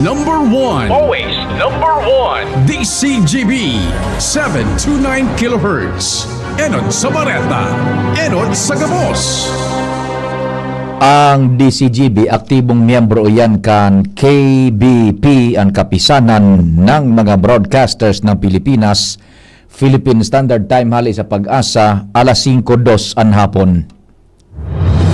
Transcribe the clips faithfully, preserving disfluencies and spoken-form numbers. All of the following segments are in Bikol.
Number one. Always number one. D C G B, seven two nine kilohertz. Enot sa bareta, enot sa gabos. Ang D C G B, aktibong miyembro iyan kan K B P, ang Kapisanan ng mga Broadcasters ng Pilipinas, Philippine Standard Time, hali sa PAGASA, alas singko dos an hapon.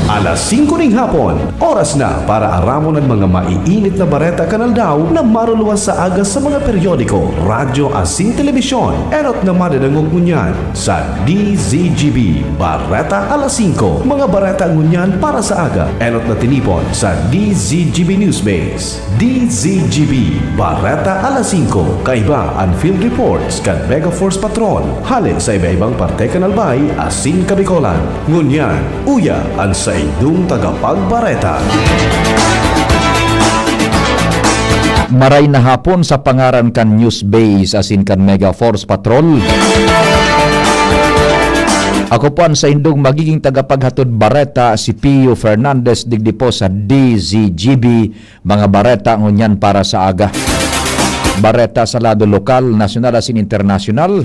Alas singko ning hapon, oras na para aramon an mga maiinit na bareta kan aldaw na maruluwas sa aga sa mga periodiko, radyo asin telebisyon. Enot na madadangog ngunyan sa D Z G B Bareta Alas Singko, mga bareta ngunyan para sa aga. Enot na tinipon sa D Z G B Newsbase. D Z G B, Bareta Alas Singko, kaiba an field reports kan Mega Force Patrol, hale sa iba-ibang parte kan Albay asin Kabicolan. Ngunyan, uya an saindong tagapagbareta. Maray na hapon sa pangaran kan Newsbase asin kan Mega Force Patrol. Ako po an saindong magiging tagapaghatod bareta, si Pio Fernandez, digdi po sa D Z G B, mga bareta ngunyan para sa aga. Bareta sa lado lokal, nasyonal asin internasyonal.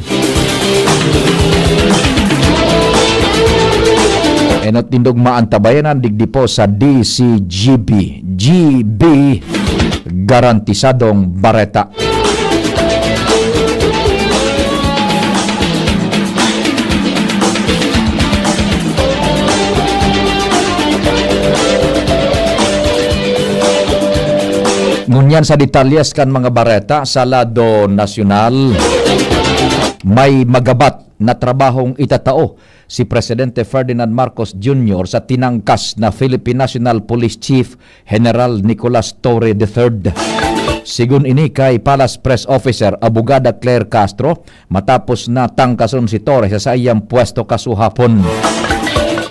Enot nindong maantabayanan digdi po sa D C G B. G B, garantisadong bareta. Ngunyan sa detalyes kan mga bareta sa lado nasyonal, may magabat na trabahong itatao si Presidente Ferdinand Marcos Junior sa tinangkas na Philippine National Police Chief General Nicolas Torre the third. Sigon ini kay Palace Press Officer Abogada Claire Castro, matapos na tangkason si Torre sa saiyang pwesto kasuhapon.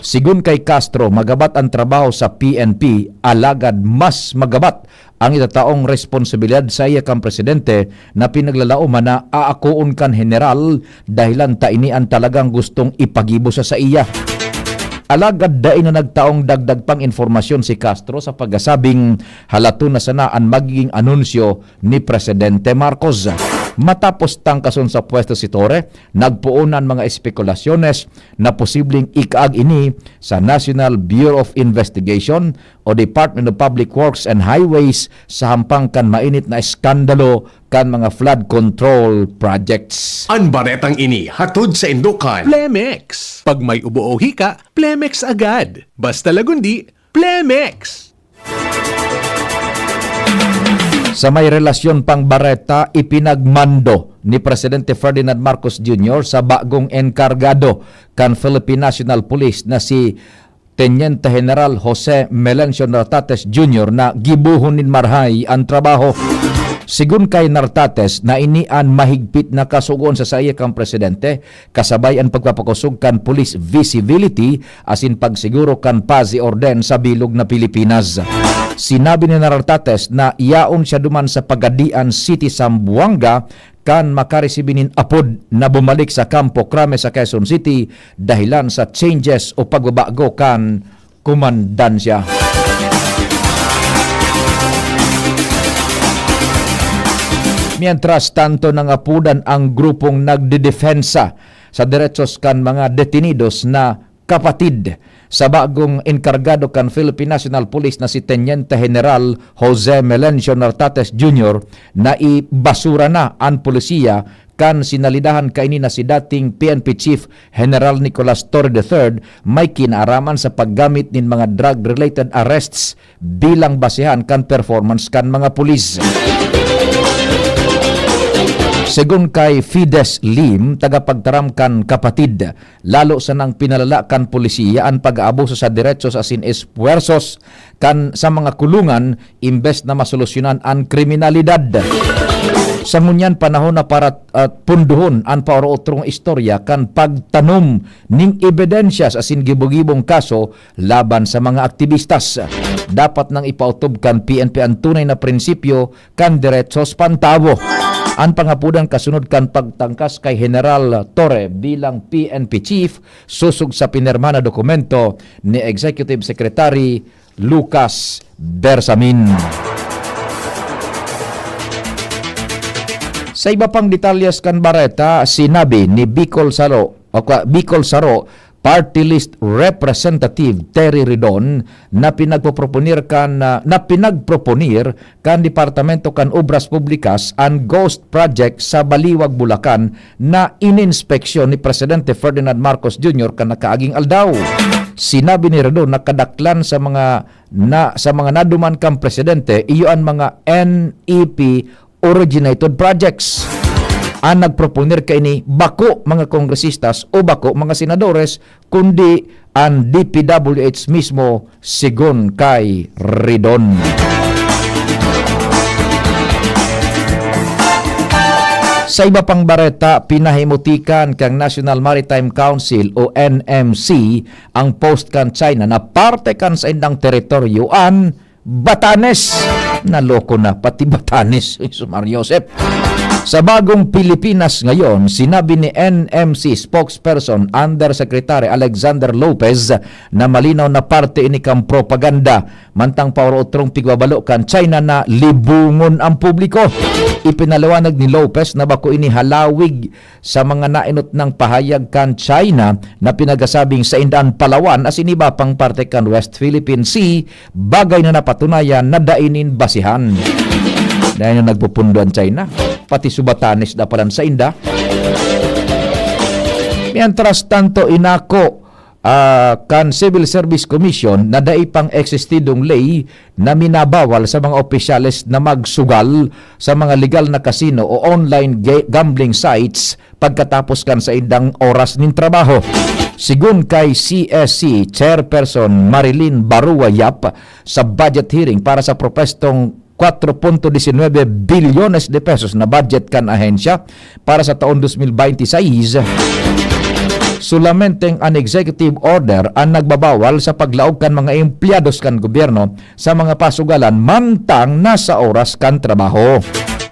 Sigon kay Castro, magabat an trabaho sa P N P, alagad mas magabat ang itataong responsibilidad sa iya kan presidente na pinaglalaoman na aakoon kan heneral, dahilan ta ini an talagang gustong ipagibo sa saiya. Alagad dai na nagtaong dagdag pang impormasyon si Castro sa pagkasabing halaton na sana an magiging anunsyo ni Presidente Marcos. Matapos tangkason sa pwesto si Torre, nagpoon na an mga espekulasyones na posibleng ikaag ini sa National Bureau of Investigation o Department of Public Works and Highways sa hampang kan mainit na eskandalo kan mga flood control projects. An baretang ini hatod saindo kan Plemex. Pag may ubo o hika, Plemex agad. Basta Lagundi, Plemex! Sa may relasyon pang bareta, ipinagmando ni Presidente Ferdinand Marcos Junior sa bagong enkargado kan Philippine National Police na si Teniente General Jose Melencio Nartates Junior na gibohon nin marahay an trabaho. Sigon kay Nartates na ini an mahigpit na kasugoan sa saiya kan presidente, kasabay an pagpapakosog kan police visibility asin pagsiguro kan paz y orden sa bilog na Pilipinas. Sinabi ni Nartates na yaon siya duman sa Pagadian City, Zamboanga, kan makaresibi nin apod na bumalik sa Campo Crame sa Quezon City dahilan sa changes o pagbabago kan komandansya. Mientras tanto, nangapodan ang grupong nagdedepensa sa derechos kan mga detenidos na kapatid sa bagong enkargado kan Philippine National Police na si Teniente General Jose Melencio Nartates Junior na ibasura na an polisiya kan sinalidahan kaini na si dating P N P Chief General Nicolas Torre the third may kinaaraman sa paggamit nin mga drug-related arrests bilang basehan kan performance kan mga pulis. Segun kay Fides Lim, tagapagtaram kan Kapatid, lalo sanang pinalala kan polisiya an pag-aabuso sa derechos asin espuwersos kan sa mga kulungan imbes na masolusyonan an kriminalidad. Sa ngunyan panahon na para, ah, pundohon an paoro-otrong istorya kan pagtanom ning ebidensyas asin gibo-gibong kaso laban sa mga aktibistas. Dapat nang ipaotob kan P N P an tunay na prinsipyo kan derechos pantawo. An pangapodan kasunod kan pagtangkas kay General Torre bilang P N P Chief, sosog sa pinirma na dokumento ni Executive Secretary Lucas Bersamin. Sa iba pang detalyes kan bareta, sinabi ni Bicol Saro, o ka, Bicol Saro Party List Representative Terry Ridon na pinagpoproponer kan, ah, na pinagproponer kan Departamento kan Obras Publikas an ghost project sa Baliwag, Bulacan na ininspeksyon ni Presidente Ferdinand Marcos Junior kan nakaaging aldaw. Sinabi ni Ridon na kadaklan sa mga na, sa mga naduman kan presidente, iyo an mga N E P originated projects. An nagproponer kaini bako mga kongresistas o bako mga senadores, kundi an D P W H mismo, sigon kay Ridon. Sa iba pang bareta, pinahimutikan kan National Maritime Council o N M C ang post kan China na parte kan saindang teritoryo an Batanes. Naloko na, pati Batanes, Jesus Maria Joseph. Sa bagong Pilipinas ngayon, sinabi ni N M C spokesperson Undersecretary Alexander Lopez na malinaw na parte ini kan propaganda. Mantang paoro-otrong pigbabalo kan China na libongon ang publiko. Ipinaliwanag ni Lopez na bako ini halawig sa mga naenot nang pahayag kan China na pinagasabing sainda an Palawan asin iba pang parte kan West Philippine Sea, bagay na napatunayan na dai nin basihan. Dai na nagpupundo an China, pati su Batanes da palan sainda. Mientras tanto, inako ah, kan Civil Service Commission na dai pang existidong ley na minabawal sa mga opisyales na magsugal sa mga legal na kasino o online ga-, gambling sites pagkatapos kan saindang oras nin trabaho. Sigon kay C S C Chairperson Marilyn Barua Yap sa budget hearing para sa propestong kwatro punto disinwebe bilyones de pesos na budget kan ahensya para sa taon dos mil baynte sais, solamenteng an executive order an nagbabawal sa paglaog kan mga empleyados kan gobyerno sa mga pasugalan mantang nasa oras kan trabaho.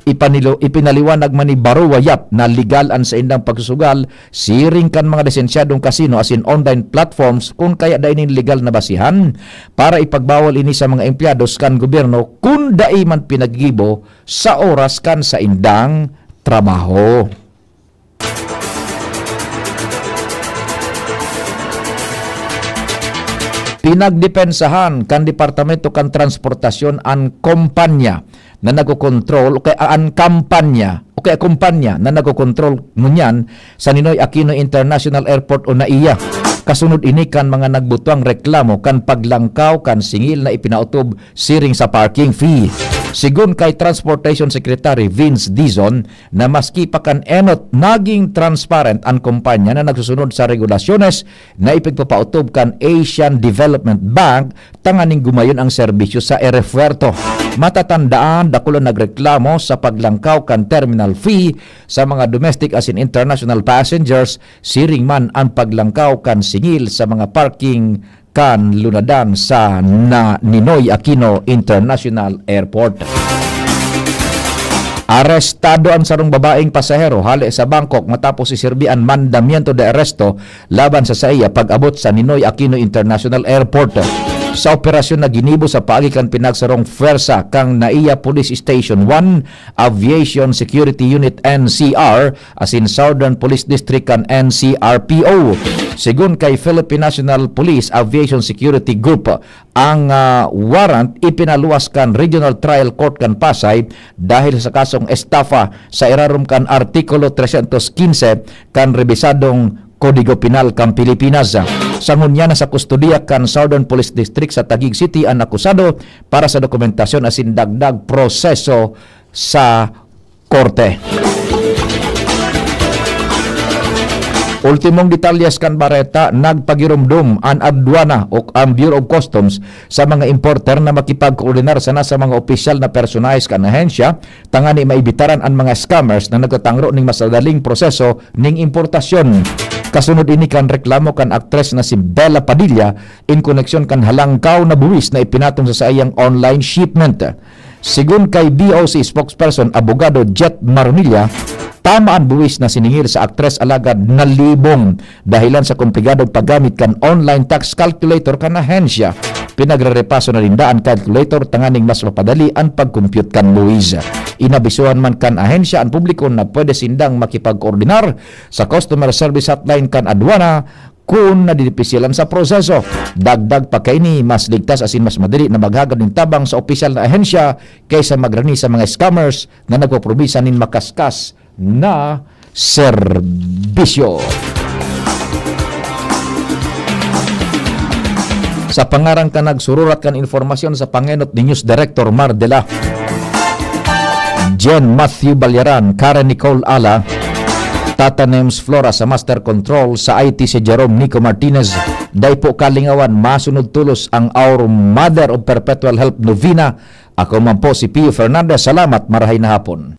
Ipanilo-, ipinaliwanag man ni Barua Yap na legal an saindang pagsusugal siring kan mga lisensyadong kasino asin online platforms, kun kaya dai nin legal na basihan para ipagbawal ini sa mga empleyados kan gobyerno kun dai man pinaggibo sa oras kan saindang trabaho. Pinagdepensahan kan Departamento kan Transportasyon an kompanya na nagkokontrol o kaya an kampanya o kaya kompanya na nagkokontrol ngunyan sa Ninoy Aquino International Airport o NAIA. Kasunod ini kan mga nagbutwang reklamo kan paglangkaw kan singil na ipinaotob siring sa parking fee. Sigon kay Transportation Secretary Vince Dizon na maski pa kan enot, naging transparent an kompanya na nagsusunod sa regulasyones na ipigpapaotob kan Asian Development Bank tanganing gumayon ang serbisyo sa eropuwerto. Matatandaan, dakul an nagreklamo sa paglangkaw kan terminal fee sa mga domestic asin international passengers, siring man an paglangkaw kan singil sa mga parking kan lunadan sa na Ninoy Aquino International Airport. Arestado an sarong babaeng pasahero hale sa Bangkok matapos isirbi an mandamiento de arresto laban sa saiya pag-abot sa Ninoy Aquino International Airport. Sa operasyon na ginibo sa paagi kan pinagsarong pwersa kan NAIA Police Station one, Aviation Security Unit, N C R, asin Southern Police District kan N C R P O. Sigon kay Philippine National Police Aviation Security Group, ang, ah, warrant ipinaluwas kan Regional Trial Court kan Pasay dahil sa kasong estafa sa irarom kan Artikulo trescientos quince kan rebisadong Kodigo Penal kan Pilipinas. Sa ngunyan, nasa kustodiya kan Southern Police District sa Taguig City an akusado para sa dokumentasyon asin dagdag proseso sa korte. Ultimong detalyes kan bareta, nagpagiromdom an adwana o ang Bureau of Customs sa mga importer na makipagkoordinar sana sa mga opisyal na personahes kan ahensya tangani maibitaran an mga scammers na nagtatangro ning mas madaling proseso ning importasyon. Kasunod ini kan reklamo kan aktres na si Bella Padilla in koneksyon kan halangkaw na buwis na ipinatong sa saiyang online shipment. Sigon kay B O C spokesperson Abogado Jet Marunilla, tama an buwis na siningil sa aktres alagad nalibong dahilan sa komplikadong paggamit kan online tax calculator kan ahensya. pinagrerepaso na ninda an calculator tanganing mas mapadali an pag-compute kan buwis. Inabisuhan man kan ahensya an publiko na pwede sindang makipag-koordinar sa customer service hotline kan adwana kun nadidipisilan sa proseso. Dagdag pa kaini, mas ligtas asin mas madali na maghagad nin tabang sa opisyal na ahensya kaysa magrani sa mga scammers na nagpopromisa nin makaskas na serbisyo. Sa pangaran kan nagsururat kan informasyon sa pangenot ni News Director Mar de la Jen Matthew Balyaran, Karen Nicole Ala, Tata Nems Flora sa Master Control, sa I T si Jerome Nico Martinez. Dai po kalingawan, masunod tolos ang Our Mother of Perpetual Help Novena. Ako man po si Pio Fernandez. Salamat, marahay na hapon.